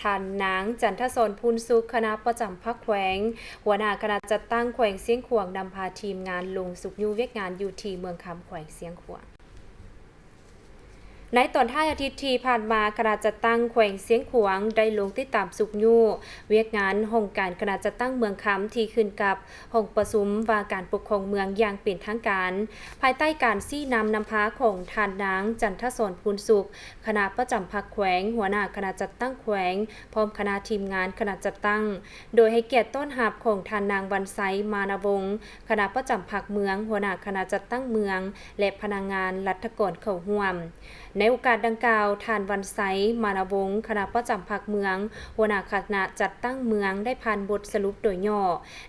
ທ່ານນາງ ຈັນທະສອນ ພູນສຸກ ຄະນະປະຈຳພັກແຂວງ, ຫົວໜ້າຄະນະຈັດຕັ້ງແຂວງຊຽງຂວາງ ນຳພາທີມງານລົງຊຸກຍູ້ວຽກງານຢູ່ທີ່ເມືອງຄຳ ແຂວງຊຽງຂວາງ. ໃນຕອນທ້າຍອາທິດທີ່ຜ່ານມາ, ຄະນະຈັດຕັ້ງແຂວງຊຽງຂວາງໄດ້ລົງຕິດຕາມຊຸກຍູ້ວຽກງານຫ້ອງການຄະນະຈັດຕັ້ງເມືອງຄຳ ທີ່ຂຶ້ນກັບຫ້ອງປະຊຸມວ່າການປົກຄອງເມືອງຢ່າງເປັນທາງການ, ພາຍໃຕ້ການຊີ້ນຳນຳພາຂອງທ່ານນາງ ຈັນທະສອນ ພູນສຸກ ຄະນະປະຈຳພັກແຂວງ, ຫົວໜ້າຄະນະຈັດຕັ້ງແຂວງ ພ້ອມຄະນະທີມງານຄະນະຈັດຕັ້ງ, ໂດຍໃຫ້ກຽດຕ້ອນຮັບຂອງທ່ານນາງ ວັນໄຊ ມານະວົງ ຄະນະປະຈຳພັກເມືອງ, ຫົວໜ້າຄະນະຈັດຕັ້ງເມືອງ ແລະ ພະນັກງານລັດຖະກອນເຂົ້າຮ່ວມ. ໃນໂອກາດດັ່ງກ່າວ, ທ່ານ ວັນໄຊ ມານະວົງ ຄະນະປະຈຳພັກເມືອງ, ຫົວໜ້າຄະນະຈັດຕັ້ງເມືອງ ໄດ້ຜ່ານບົດສະຫຼຸບໂດຍຫຍໍ້,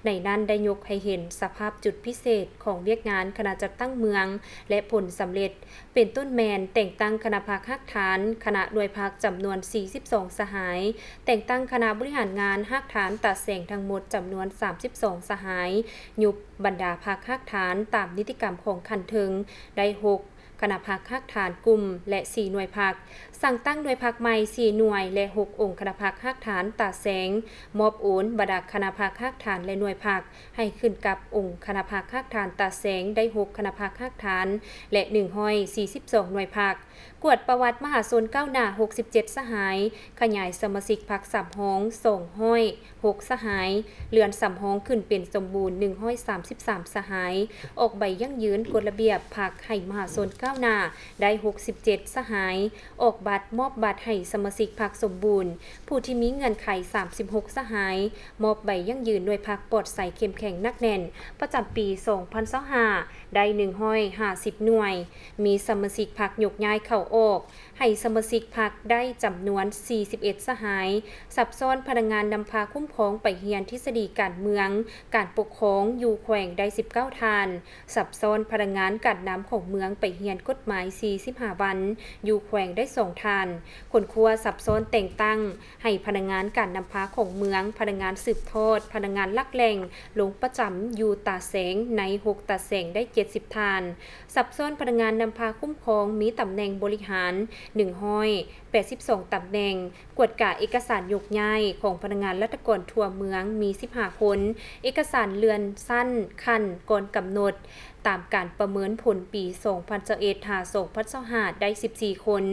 ໃນນັ້ນໄດ້ຍົກໃຫ້ເຫັນສະພາບຈຸດພິເສດຂອງວຽກງານຄະນະຈັດຕັ້ງເມືອງ ແລະ ຜົນສຳເລັດ ເປັນຕົ້ນແມ່ນແຕ່ງຕັ້ງຄະນະພັກຮາກຖານ, ຄະນະໜ່ວຍພັກຈຳນວນສີ່ສິບສອງສະຫາຍ, ແຕ່ງຕັ້ງຄະນະບໍລິຫານງານຮາກຖານຕາແສງທັງໝົດຈຳນວນສາມສິບສອງສະຫາຍ, ຍຸບບັນດາພັກຮາກຖານຕາມນິຕິກຳຂອງຂັ້ນເທິງໄດ້ຫົກຄະນະພັກຮາກຖານກຸ່ມ ແລະ ສີ່ໜ່ວຍພັກ, ສັ່ງຕັ້ງໜ່ວຍພັກໃໝ່ສີ່ໜ່ວຍ ແລະ ຫົກອົງຄະນະພັກຮາກຖານຕາແສງ, ມອບໂອນບັນດາຄະນະພັກຮາກຖານ ແລະ ໜ່ວຍພັກ ໃຫ້ຂຶ້ນກັບອົງຄະນະພັກຮາກຖານຕາແສງໄດ້ຫົກຄະນະພັກຮາກຖານ ແລະ ໜຶ່ງຮ້ອຍສີ່ສິບສອງໜ່ວຍພັກ, ກວດປະຫວັດມະຫາຊົນກ້າວໜ້າຫົກສິບເຈັດສະຫາຍ, ຂະຫຍາຍສະມາຊິກພັກສຳຮອງສອງຮ້ອຍຫົກສະຫາຍ, ເລື່ອນສຳຮອງຂຶ້ນເປັນສົມບູນໜຶ່ງຮ້ອຍສາມສິບສາມສະຫາຍ, ອອກໃບຢັ້ງຢືນກົດລະບຽບພັກໃຫ້ມະຫາຊົນກ້າວໜ້າໄດ້ຫົກສິບເຈັດສະຫາຍ, ອອກບັດ ມອບບັດໃຫ້ສະມາຊິກພັກສົມບູນ ຜູ້ທີ່ມີເງື່ອນໄຂສາມສິບຫົກສະຫາຍ, ມອບໃບຢັ້ງຢືນໜ່ວຍພັກປອດໃສເຂັ້ມແຂງໜັກແໜ້ນ ປະຈຳປີສອງພັນຊາວຫ້າ ໄດ້ໜຶ່ງຮ້ອຍຫ້າສິບໜ່ວຍ, ມີສະມາຊິກພັກຍົກຍ້າຍເຂົ້າອອກ ໃຫ້ສະມາຊິກພັກໄດ້ຈຳນວນສີ່ສິບເອັດສະຫາຍ, ສັບຊ້ອນພະນັກງານນຳພາຄຸ້ມຄອງໄປຮຽນທິດສະດີການເມືອງ, ການປົກຄອງຢູ່ແຂວງໄດ້ສິບເກົ້າທ່ານ, ສັບຊ້ອນພະນັກງານການນຳຂອງເມືອງໄປຮຽນກົດໝາຍສີ່ສິບຫ້າວັນ, ຢູ່ແຂວງໄດ້ສອງທ່ານ, ຄົ້ນຄວ້າສັບຊ້ອນແຕ່ງຕັ້ງ ໃຫ້ພະນັກງານການນຳພາຂອງເມືອງ, ພະນັກງານສືບທອດ, ພະນັກງານຫຼັກແຫຼ່ງ ລົງປະຈຳຢູ່ຕາແສງໃນຫົກຕາແສງໄດ້ເຈັດສິບທ່ານ, ສັບຊ້ອນພະນັກງານນຳພາຄຸ້ມຄອງມີຕຳແໜ່ງບໍລິຫານໜຶ່ງຮ້ອຍແປດສິບສອງຕຳແໜ່ງ, ກວດກາເອກະສານຍົກຍ້າຍຂອງພະນັກງານລັດຖະກອນທົ່ວເມືອງມີສິບຫ້າຄົນ, ເອກະສານເລື່ອນຊັ້ນຂັ້ນກ່ອນກຳນົດ ຕາມການປະເມີນຜົນປີສອງພັນຊາວເອັດ ຫາ ສອງພັນຊາວຫ້າ ໄດ້ສິບສີ່ຄົນ,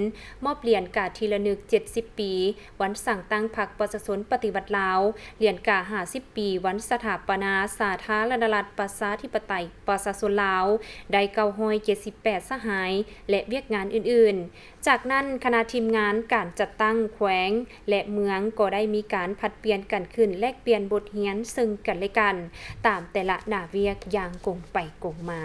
ມອບຫຼຽນກາທີ່ລະນຶກເຈັດສິບປີ ວັນສ້າງຕັ້ງພັກປະຊາຊົນປະຕິວັດລາວ, ຫຼຽນກາຫ້າສິບປີ ວັນສະຖາປະນາສາທາລະນະລັດ ປະຊາທິປະໄຕ ປະຊາຊົນລາວ ໄດ້ເກົ້າຮ້ອຍເຈັດສິບແປດສະຫາຍ ແລະ ວຽກງານອື່ນໆ. ຈາກນັ້ນ, ຄະນະທີມງານການຈັດຕັ້ງແຂວງ ແລະ ເມືອງ ກໍໄດ້ມີການຜັດປ່ຽນກັນຂຶ້ນແລກປ່ຽນບົດຮຽນເຊິ່ງກັນ ແລະ ກັນ ຕາມແຕ່ລະໜ້າວຽກຢ່າງກົງໄປກົງມາ.